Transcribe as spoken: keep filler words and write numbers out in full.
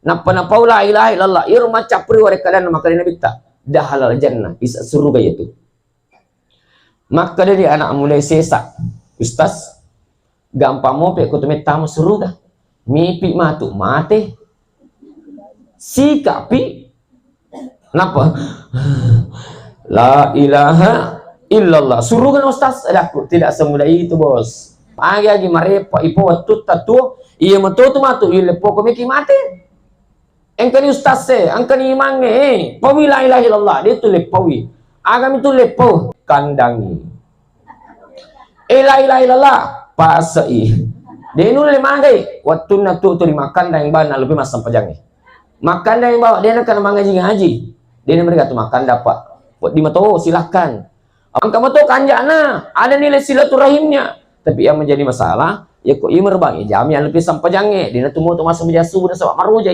Nappa napau la ilaha illallah, iyaro maccappuri warekkadanna makkeda Nabitta, dakhalal jannah, isa suruga iyatu. Makkedani anak muda sesa, "Ustaz, gampang mope ko tu mettama suruga. Mipi matu mate. Sikapi." Napa? La ilaha illallah. Suruga na Ustaz, adakku, tidak semudah itu, Bos. Agi-agi marepa ipo wattutta tuo, iya matotu matu, iya leppoko meki mate. Engkani ustaz e, engkani imangnge, eh, paui la ilaha illallah, de tu leppaui. Agami tu leppau, kandangi. Eh, la ilaha illallah, pasai. De nulle magai, wattunna tu tu ri makkandang bana lebih massampajangnge. Makkandang bawa, de nakana mangaji-ngaji. De na mereka tu makkandang, Pak. Di mato, silahkan. Engka mato kanjana, ada nilai silaturahimnya. Tapi yang menjadi masalah, ya kok iya merbang, ya jami yang lebih sampajangnge. De na tu mau tu masuk menjadi subuh dan sebab maroja.